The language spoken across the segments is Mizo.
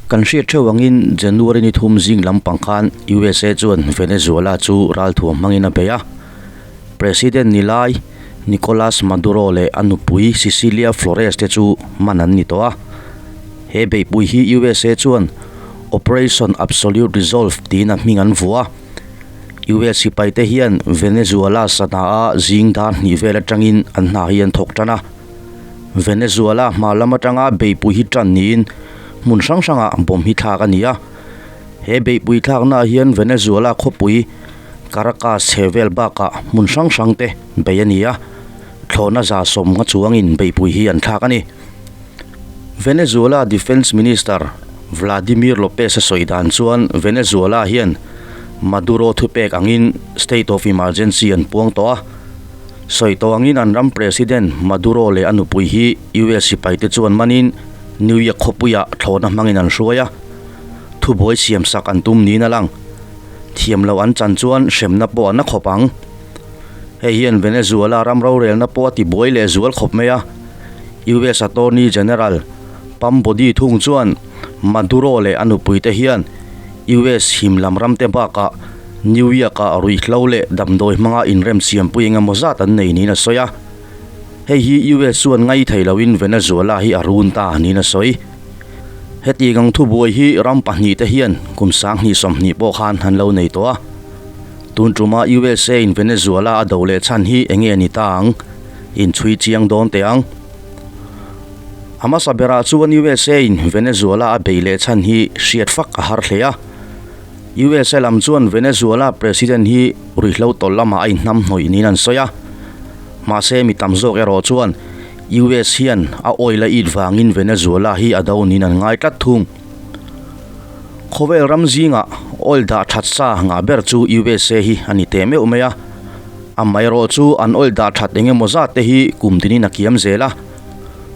Kan hriat theuh angin January ni thum zing lampang khan USA chuan Venezuela chu ralthuam hmangin a bei a. President ni lai Nicolas Maduro leh a nupui Cecilia Flores te chu man an ni tawh a. He beihpui hi USA chuan Operation Absolute Resolve tiin a hming an vuah a. US sipaite hian Venezuela sana-a zing dar hnih vel atangin an hna hi an thawk tan a. Venezuela hma lam atanga beihpui hi tan niin hmun hrang hrangah bomb hi thlak a ni a. He beihpui thlaknaah hian Venezuela khawpui Caracas chhe vel bakah hmun hrang hrang te bei a ni a, thlawhna 150 chuangin beihpui hi an thlak a ni. Venezuela Defence Minister Vladimir Lopez a sawi dan chuan Venezuela hian Maduro thupek angin state of emergency an puang tawh a. Sawi tawh angin an ram President Maduro leh a nupui hi US sipaite chuan manin New York khawpuiah thlawhna hmangin an hruai a, thubuai siamsak an tum niin a lang. Thiam loh an chan chuan hremna pawh an na khawp ang. Hei hian Venezuela ram rorelna pawh a tibuai leh zual khawp mai a. US Attorney General Pam Bondi thung chuan Maduro leh a nupuite hian US him lam ramte bakah New York-ah ruihhlo leh damdawi hmanga inremsiampui eng emaw zat an nei niin a sawi a. Hei hi US chuan ngai thei loin Venezuela hi a run ta niin a sawi. Heti gang thubuai hi ram pahnihte hian kum 2020 pawh khan an lo nei tawh a. Tun tuma USA in Venezuela a do leh chhan hi eng nge ni ta ang? Inchhui chiang dawn teh ang. A hmasa berah chuan USA in Venezuela a bei leh chhan hi hriat fak a har hle a. USA lam chuan Venezuela President hi ruihhlo tawlh lamah a inhnam hnawih niin an sawi a. Mahse mi tam zawk erawh chuan US hian a oil a it vangin Venezuela hi a do niin an ngai tlat thung. Khawvel ram zingah oil dah that sa ngah ber chu USA hi a ni teh meuh mai a. Amaherawh chu an oil dah that eng emaw zat te hi kum tinin a kiam zel a.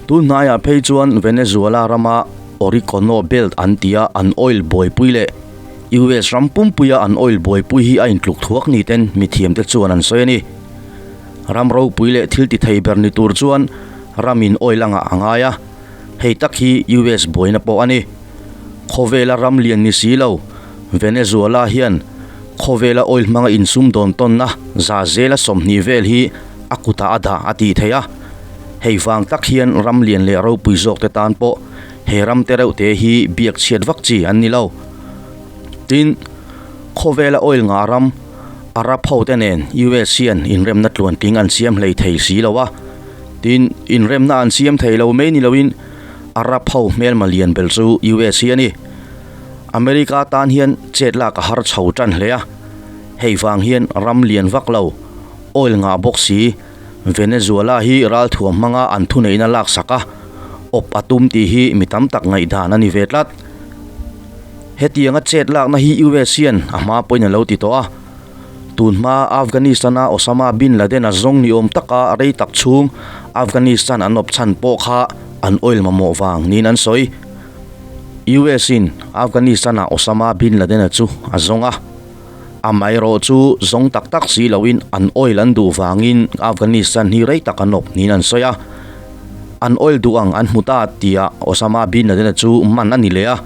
Tun hnaiah phei chuan Venezuela rama Orinoco Belt an tia an oil buaipui leh US ram pumpuia an oil buaipui hi a intluk thuak ni ten mithiamte chuan an sawi a ni. Ram ropui leh thil ti thei ber ni tur chuan ramin oil a ngah a ngai a, hei tak hi US buaina pawh a ni. Khawvela ram lian ni si lo, Venezuela hian khawvela oil hmanga insum dawn tawnna za zela 20 vel hi a kutah a dah a tih theih a. Hei vang tak hian ram lian leh ropui zawk te tan pawh he ram te reuh te hi biak chhiat vak chi an ni lo. Tin, khawvela oil ngah ram Arab ho te nen US hian inremna tluantling an siam hlei thei si lo a. Tin, inremna an siam thei lo mai ni loin Arab ho hmelma lian bel chu US hi a ni. America tan hian chet lak a har chho tan hle a. Hei vang hian ram lian vak lo, oil ngah bawk si, Venezuela hi ralthuam hmanga an thuneihna lak sak a, awp a tum tih hi mi tam tak ngaihdan a ni ve tlat. Hetianga chet lakna hi US hian a hma pawhin a lo ti tawh a. Tun hma Afghanistan-a Osama bin Laden a zawng ni awm taka rei tak chhung Afghanistan an awp chhan pawh kha an oil mamawh vang niin an sawi. US-in Afghanistan-ah Osama bin Laden-a chu a zawng a. Amaherawh chu zawng tak tak si loin an oil an duh vangin Afghanistan hi rei tak an awp niin an sawi a. An oil duh ang an hmu ta tia Osama bin Laden-a chu man a ni leh a.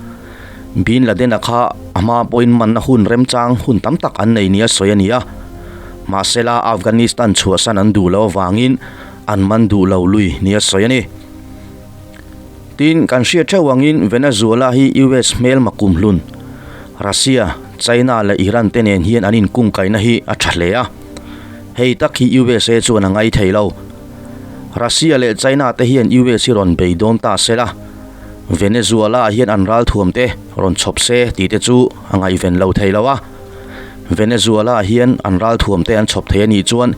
Bin Laden-a kha a hma pawhin manna hun remchang hun tam tak an nei nia sawi a ni a. Mahsela Afghanistan chhuahsan an duh loh avangin an man duh lo lui nia sawi a ni. Tin, kan hriat theuh angin Venezuela hi US hmelma kumhlun, Russia, China leh Iran te nen hian an inkungkaihna hi a tha hle a. Hei tak hi USA chuan a ngai thei lo. Russia leh China te hian US hi rawn bei dawn ta se la, Venezuela hian an ralthuam te rawn chhawp se tih te chu a ngaihven lo thei lo a. Venezuela hian an ralthuam te an chhawp thei a nih chuan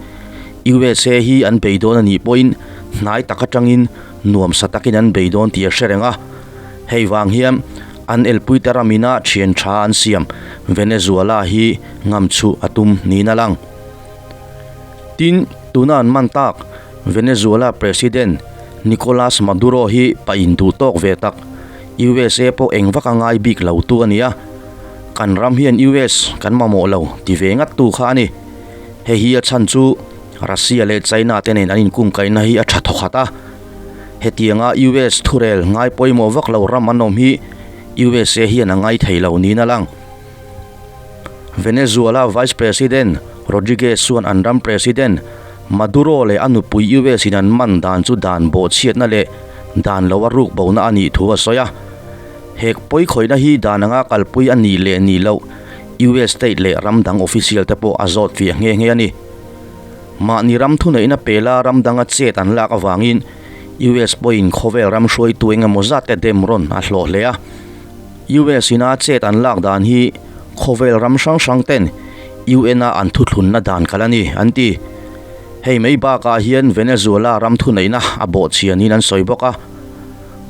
USA hi an bei dawn a nih pawhin hnai tak atangin nuamsa takin an bei dawn tih a hre reng a. Hei vang hian an elpuite ramina thian tha an siam Venezuela hi ngam chhuh a tum niin a lang. Tin, tuna an man tak Venezuela President Nicolas Maduro hi pa induh tawk ve tak, USA pawh eng vak a ngai bik lo tu a ni a. Kan ram hian US kan mamawh lo ti ve ngat tu kha a ni. Hei hi a chhan chu Russia leh China te nen an inkungkaihna hi a tha thawkhat a. Hetianga US thurel ngai pawimawh vak lo ram an awm hi USA hian a ngai thei lo niin a lang. Venezuela Vice President Rodriguez chuan an ram President Maduro leh a nupui US in an man dan chu dan bawhchhiatna leh dan lo a ruk bona a nih thu a sawi a. Hek pawi khawihna hi dan anga kalpui a nih leh nih loh US state leh ram dang official te pawh a zawt fiah nghe nghe a ni. Mahni ram thuneihna pela ram danga chet an lak avangin US pawhin khawvel ram hruaitu engemaw zat te dem rawn a hlawh hle a. US ina chet an lak dan hi khawvel ram hrang hrang ten UN a an thuthlunna dan kal a ni, an ti. Hei mai bakah hian Venezuela ram thuneihna a bawhchhianin an sawi bawk a.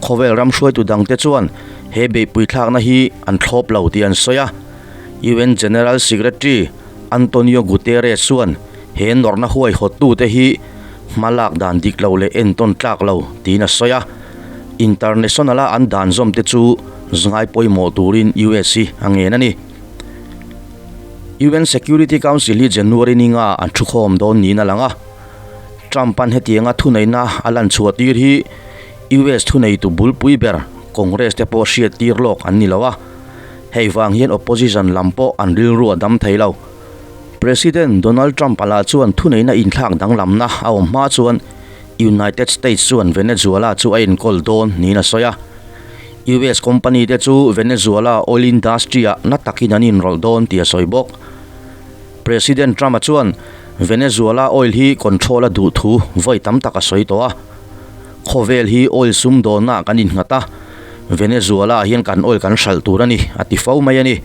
Khawvel ram hruaitu dangte chuan he beihpui thlakna hi an thlawp lo tih an sawi a. UN General Secretary Antonio Guterres chuan he nawrhna huaihawttute hi hma lak dan dik lo leh entawn tlak lo tiin a sawi a. International-a an dan zawmte chu zngai pawimawh turin US hi a ngen a ni. UN Security Council hi January ni nga an thukhawm dawn niin a lang a. Trump-a'n hetianga thuneihna a lan chhuah tir hi US thuneitu bulpui ber Congress te pawh hriat tir lawk an ni lo a. Hei vang hian opposition lam pawh an rilru a dam thei lo. President Donald Trump-a lah chuan thuneihna inthlak danglamna a awm hma chuan United States chuan Venezuela chu a enkawl dawn niin a sawi a. US company te chu Venezuela oil industry-ah na takin an inrawlh dawn tih a sawi bawk. President Trump-a chuan Venezuela oil hi control a duh thu vawi tam tak a sawi tawh a. Khawvel hi oil sumdawnnaah kan innghat a, Venezuela-ah hian kan oil kan hralh tur a ni, a ti fo mai a ni.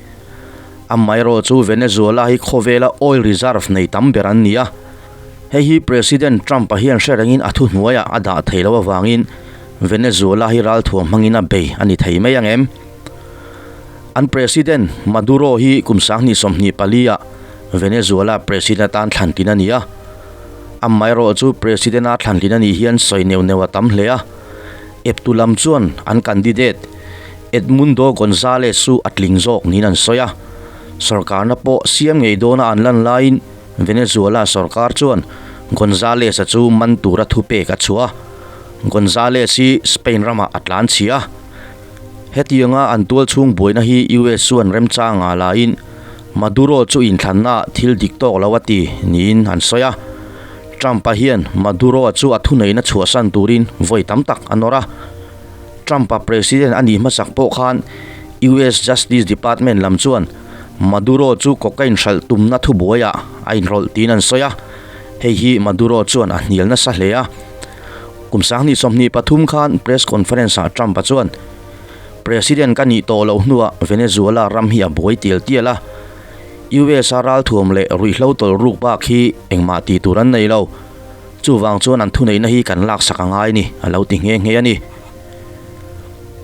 Amaherawh chu Venezuela hi khawvela oil reserve nei tam ber an ni a. Hei hi President Trump-a hian hre rengin a thuhnuaiah a dah thei lo avangin Venezuela hi ralthuam hmangin a bei a ni thei mai ang em? An President Maduro hi kum 2024 ah Venezuela President atan thlantlin a ni a. Amaherawh chu President a thlantlin a nih hian sawi neuh neuh a tam hle a. Eptu lam chuan an candidate Edmundo Gonzalez chu a tling zawk niin an sawi a. Sorkarna pawh siam ngei dawna an lan laiin Venezuela sorkar chuan Gonzalez-a chu man tura thupek a chhuah a, Gonzalez hi Spain ramah a tlan chhi a. Hetianga an tualchhung buaina hi US chuan remchanga laiin Maduro chu inthlanna thil dik tawk lo a ti niin an sawi a. Trump-a hian Maduro-a chu a thuneihna chhuahsan turin vawi tam tak a nawr a. Trump-a president a nih hmasak pawh khan US Justice Department lam chuan Maduro chu cocaine hralh tumna thubuaiah a inrawlh tiin an sawi a, hei hi Maduro chuan a hnial nasa hle a. Kum 2023 khan press conference-ah Trump-a chuan, President ka nih tawh loh hnuah Venezuela ram hi a buai tial tial a, US-a ralthuam leh ruihhlo tawlh ruk bak hi engmah tih tur an nei lo. Chuvang chuan an thuneihna hi kan laksak a ngai ni, a lo ti nghe nghe a ni.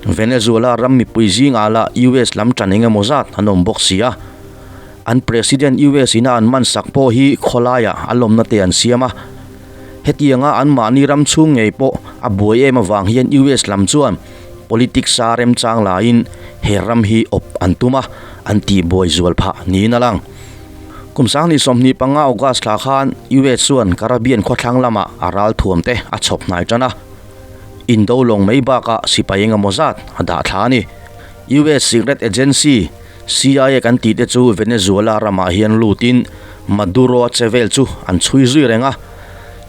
Venezuela ram mipui zingah lah US lam tan eng emaw zat an awm bawk si a. An President US ina an man sak pawh hi khawlaiah a lawmna te an siam a. Hetianga anmahni ram chhung ngei pawh a buai em avang hian US lam chuan politics a remchang laiin he ram hi awp an tum a, an tihbuai zual phah niin a lang. Kum 2025 August thla khan US chuan Caribbean khawthlang lamah a ralthuam te a chhawp hnai tan a. Indo lawng mai bakah sipai engemaw zat a dah thla a ni. US Secret Agency, CIA kan tih te chu Venezuela ramah hian lutin Maduro-a che vel chu an chhui zui reng a.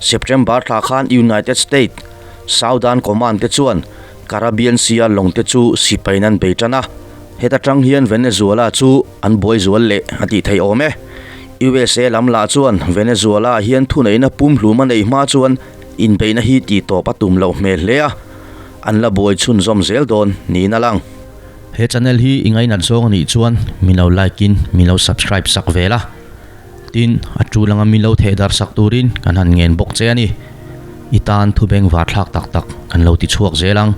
September thla khan United States Southern Command te chuan Caribbean Sea-a lawng te chu sipaiin an bei tan a. Heta tang hian Venezuela chu an buai zual leh a tih theih awm e. USA lam lah chuan Venezuela hian thuneihna pumhlum a neih hma chuan Inbeihna hi tih tawp a tum loh hmel hle a, an la buai chhunzawm zel dawn niin a lang. He channel hi i ngainat zawng a nih chuan min lo like in min lo subscribe sak vel a, tin a tul anga min lo theh dar sak turin kan han ngen bawk che a ni. I tan thu bengvar thlak tak tak kan lo ti chhuak zel ang.